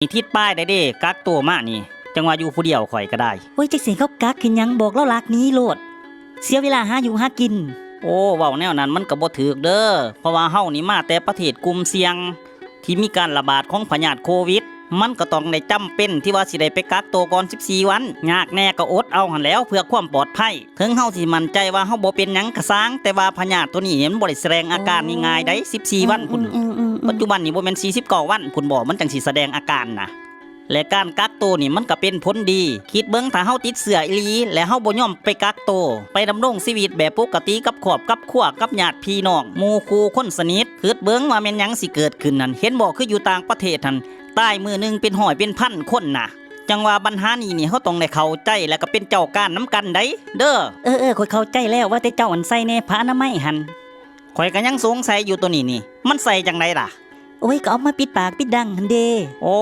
ນີ້ທິດປາຍໄດ້ເດ້ ກັກໂຕມານີ້ ຈັ່ງວ່າຢູ່ຜູ້ດຽວຂ້ອຍກໍໄດ້. ໂອ້ຍ ຈັກຊິໃຫ້ເຂົາກັກເຮັດຫຍັງ ບອກລາວລັກໜີໂລດ ເສຍເວລາຫາຢູ່ຫາກິນ. ໂອ້ ເວົ້າແນວນັ້ນມັນກໍບໍ່ຖືກເດີ້ ເພາະວ່າເຮົານີ້ມາແຕ່ປະເທດກຸ່ມສ່ຽງ ທີ່ມີການລະບາດຂອງພະຍາດໂຄວິດ ມັນກໍຕ້ອງໄດ້ຈຳເປັນທີ່ວ່າຊິໄດ້ໄປກັກໂຕກ່ອນສິບສີ່ວັນ ຍາກແດ່ກໍອົດເອົາຫັ້ນແລ້ວ ເພື່ອຄວາມປອດໄພ. ເຖິງເຮົາຊິໝັ້ນໃຈວ່າເຮົາບໍ່ເປັນຫຍັງກໍຊ່າງ ແຕ່ວ່າພະຍາດໂຕນີ້ມັນບໍ່ໄດ້ສະແດງອາການງ່າຍໆໃດ ສິບສີ່ວັນພຸ້ນ. ອືມໆໆໆ ປັດຈຸບັນນີ້ບໍ່ແມ່ນສີ່ສິບເກົ້າວັນພຸ້ນບໍ ມັນຈັ່ງຊິສະແດງອາການນະ. ແລະການກັກໂຕນີ້ມັນກໍເປັນຜົນດີ. ຄິດເບິ່ງ ຖ້າເຮົາຕິດເຊື້ອອີ່ຫຼີ ແລະເຮົາບໍ່ຍອມໄປກັກໂຕ ໄປດຳລົງຊີວິດແບບປົກກະຕິກັບຄອບກັບຄົວ ກັບຍາດພີ່ນ້ອງ ໝູ່ຄູ່ຄົນສະໜິດ ຄິດເບິ່ງວ່າແມ່ນຫຍັງຊິເກີດຂຶ້ນຫັ້ນ. ເຫັນບໍ່ ຄືຢູ່ຕ່າງປະເທດຫັ້ນ ຕາຍມື້ໜຶ່ງເປັນຮ້ອຍເປັນພັນຄົນນະ. ຈັ່ງວ່າບັນຫານີ້ນີ້ ເຮົາຕ້ອງໄດ້ເຂົ້າໃຈ ແລະກໍເປັນເຈົ້າການນຳກັນໄດ໋ເດີ້. ເອີໆ ຂ້ອຍເຂົ້າໃຈແລ້ວ ວ່າແຕ່ເຈົ້າອັນໃສ່ແດ່ ຜ້າອະນາໄມຫັ້ນ. ຂ້ອຍກໍຍັງສົງໄສຢູ່ໂຕນີ້ນີ້ ມັນໃສ່ຈັ່ງໃດລະ? ໂອ້ຍ ກໍເອົາມາປິດປາກປິດດັງຫັ້ນເດ. ໂອ້